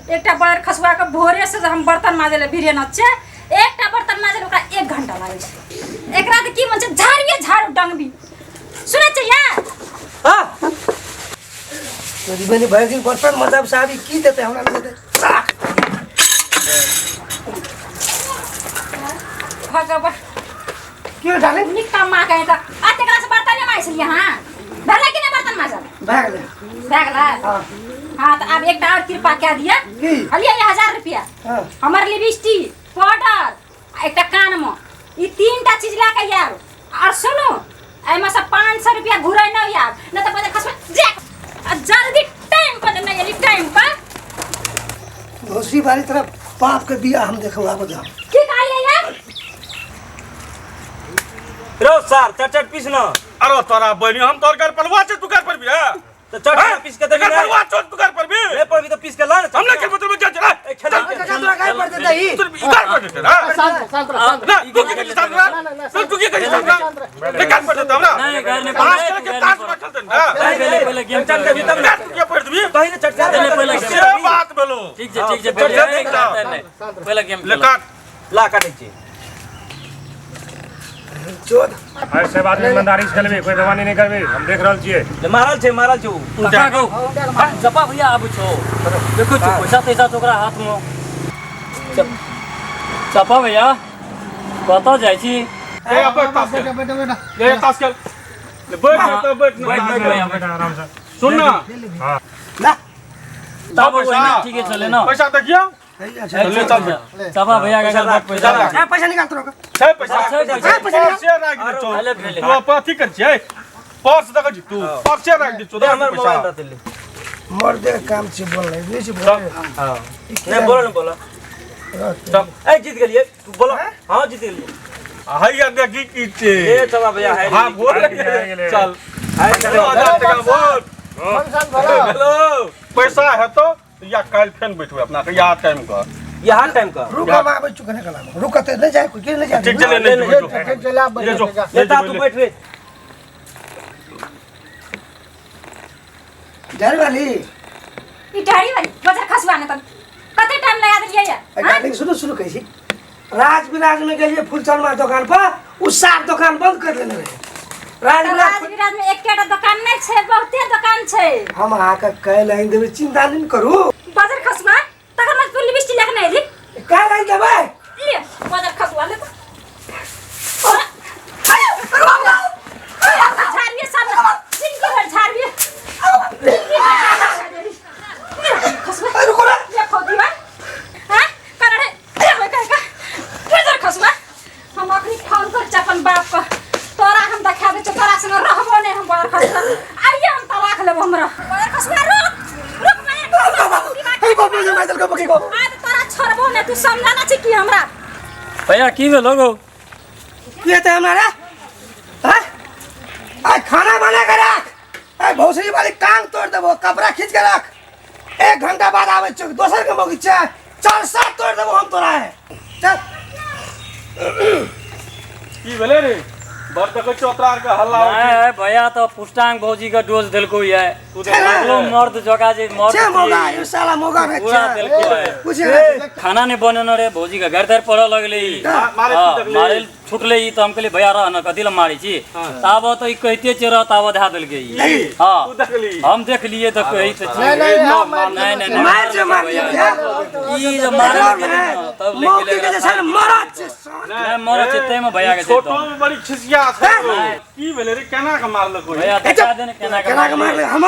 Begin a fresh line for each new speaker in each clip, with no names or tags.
एकटा बड़ खसुआ के भोरे से हम बर्तन माजे ले भिड़े न छै, एकटा बर्तन माजे ले ओकरा 1 घंटा लागै छै। एकरा तऽ की मन छै, झाड़िए झाड़ू डंगबी सुनै छै यार।
हाँ तोरी बहिनी भरि दिन बर्तन मजब साबी की देतै हमरा लग देतै साख।
भगवान
क्यों डाले
निकम्मा कहे तऽ आ तेकरा से बर्तन नहि माजै छलियै अहाँ? भेलै कि नहि बर्तन माजल?
भए गेलै।
भए गेलै?
हाँ।
हाँ तऽ आब एकटा आओर कृपा कए दिअ।
की?
लिअ ई 1000 रुपया।
हाँ।
हमर लिपस्टिक, पाउडर आ एकटा कानमे, ई 3टा चीज लए कऽ आयब। आओर सुनू, एहिमे से 500 रुपया घुरै नहि आयब, नहि तऽ बजर खसबै जा। आ जल्दी टाइम पर नहि एली टाइम पर।
भोसड़ी वाली तरफ बाप के बियाह हम देखब आब जाओ।
की कहलियै यार?
रो सार चट चट पीस न।
अरे तोरा बहिनी हम तोर घर पलवा छै, तू घर पर भी है।
तो चट
हाँ?
पीस के देबी
घर
ना।
पलवा छौ, तू घर पर भी।
नहीं पड़बी तो पीस के ला ना।
हम ना खेलबो, तू जा चला।
ए, खेल,
चल।
खेल।
चाचा तोरा गाय पर देतै ई।
तू घर पर देतै ना।
शांत शांत रह, शांत
ना, तू की करी शांत रह? तू की करी शांत रह? ते घर पर देतै हमरा।
नहीं, घर नहीं
ताश
पड़े,
खेल के
घर
ताश
नहीं
में खेलतै ना।
पड़े। पहले पहले गेम
चट के भी तब ना।
घर तू के पढ़ देबी?
कहीं ना चट चट
पहले पहले
से बात भेलो।
ठीक छै, ठीक छै,
चट
पहले
चट
एक
चट।
नहीं, पहले गेम
ले
खेलो।
काट।
ला काटै छी।
चोद।
ऐसे बात में ईमानदारी से खेलबी, कोई बेमानी नहीं करबी, हम देख रहल छियै।
ले मारल छै, मारल छै उ।
कका गौ, जपा भैया आबै छौ, देखै छौ पैसा तैसा छौ ओकरा हाथमे। चपा भैया कतऽ जाइ छी?
ए, अब बैठ ताश खेल।
बैठ बैठ।
ले ताश खेल। ले बैठ ना, तो बैठ ना।
बैठ, बैठ भैया, बैठ।
आराम से।
सुन ना।
हाँ।
ला।
तब
पैसा।
ओहिना ठीके छलै ना।
पैसा देखियो। ले चल बैठ।
चपा भैया के बड़ पैसा।
ए, पैसा निकाल तोरा के।
छै पैसा।
छै पैसा।
छै पैसा। पर्से राखि दे छौ।
भेलै, भेलै।
तू अपन अथी कर छियै। पर्स देखै छी तू। पर्से राखि दे छौ।
दे हमर
पैसा।
मोबाइल दे ले।
मर्दे के काम छै बोलनाइ, नहि छै बोलनाइ।
हां। नहीं बोलो ना बोलो।
चल।
ए जीत गेलियै, तू बोलो। हां जीत गेलियै।
हैया देखी की छै।
ए चपा भैया है।
हां बोल।
गेलै।
चल।
है
चलो 1000 टका बोल।
फंक्शन भलो।
हेलो।
पैसा हेतौ या काल्हि फेन बैठबै अपना के या टाइम के।
यहाँ टाइम का।
रुक हम आबै छी कने कला। रुक कते नहि जाय कोई, के नहि जाय।
ठीक छै ले ले जो।
ठीक छै, ला
ले
बैठ
जो।
जा।
ले ता तू बैठ रे।
डर वाली।
ई डरी वाली बजर खसुआ ने तब कते टाइम लगा देलियै या?
ए, डार्लिंग सुनू सुनू कहै छी। राज विराज में गेलियै फुलचनमा दोकान पर, उ साफ दोकान बंद कर लेने रहे। राज विराज
राजविराज में एकेटा दोकान नहीं छै, बहुते दोकान छै।
हम अहाँके काल्हि आनि देबै, चिंता नहि करू।
बजर खसुआ तखन मत तू लिपस्टिक लेके नहीं एली।
काल्हि आनि देबै।
ले बजर खसुआ ले। झाड़िए सामने जिंदगी भर झाड़िए। खसुआ
ए, रुको ना।
देखो दीवा हां कर रे कर कर बजर खसुआ हम अखनी फोन कर अपन बाप को, तोरा हम देखा दे, तोरा संग रहबो नहीं हम। बजर खसुआ आइए हम तलाक लेबो हमरा। बजर खसुआ रुक रुक मैं
ए, बाप रे, मार देलकै बकी को।
आज तोरा छोड़बो नहीं, तू समझाना छै की हमरा?
भैया की भेलो गौ?
की हेतै हमरा रे? हाँ? आइ खाना बना के राख, आइ भौसड़ी वाली टांग तोड़ देबो, कपड़ा खींच के राख, 1 घंटा बाद आबै छियौ, दोसर के मौगी छै, चल साथ तोड़ देबो हम तोरा है। चल।
की भेलै रे? बड़ देखै छियौ तोरा आरके हल्ला होइ छै।
नहीं भैया तो पुष्टांग भौजी के डोज देलको ये।
तू तऽ
लगलो मर्द जका जे मर्द
छे मौगा,
छी।
यो साला मौगा रे
पूरा
छे।
देलको है।
पूछे रे।
खाना नहीं बनेने रे भौजी के घर तर पड़ऽ लगले ई।
मारे
हाँ,
छूटले।
मारे छुटले ई तऽ हम कहलियै भैया रह न, कथी लए मारै छी? ताबत तऽ ई कहिते छै रह, ताबत धए देलकै ई। हाँ।
तू देखली?
हम देखलियै तऽ कहै तऽ छी।
नहीं नहीं, हाँ, मार
नहीं नहीं नहीं,
मार जे मार
भैया।
भैया।
ई जे मारे
एकरा
लगलै
में
ने, तब लागि
मौगी
गेलै
के जे छै ने मरद छै सान।
नहि मरद छै ताहिमे भैया के छै
छोटो
दम।
में बड़ी खिसिया छै। की भेलै रे, केना के मारलको?
भैया देखा दे ने केना के
केना के मारले? हम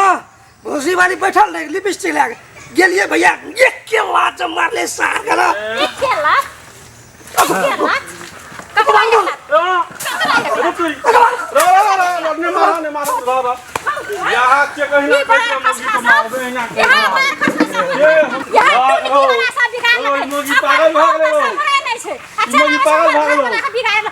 भौसी वाली बैठल रहे, लिपस्टिक लए के गेलियै भैया, एक के लात मारले सार गला।
के लात? के लात? ककरा के लात?
रुक रे। रो रो रो रो, ने मारो ने मारो, रो रो। यहाँ के कहीं ना
ई
कहीं
बड़ा
मौगी
खसखस
के मारबे यहाँ के।
यहाँ बड़ा खसखस
ए, हम-
यहाँ
रो,
टूटी वाला सब बिगाड़
ओ,
लेलकै।
मौगी
अपन
पागल भऽ
घर
गेलै।
पर सब बनाए नहि छै। अच्छा,
मौगी पागल भऽ गेलै।
बिगाड़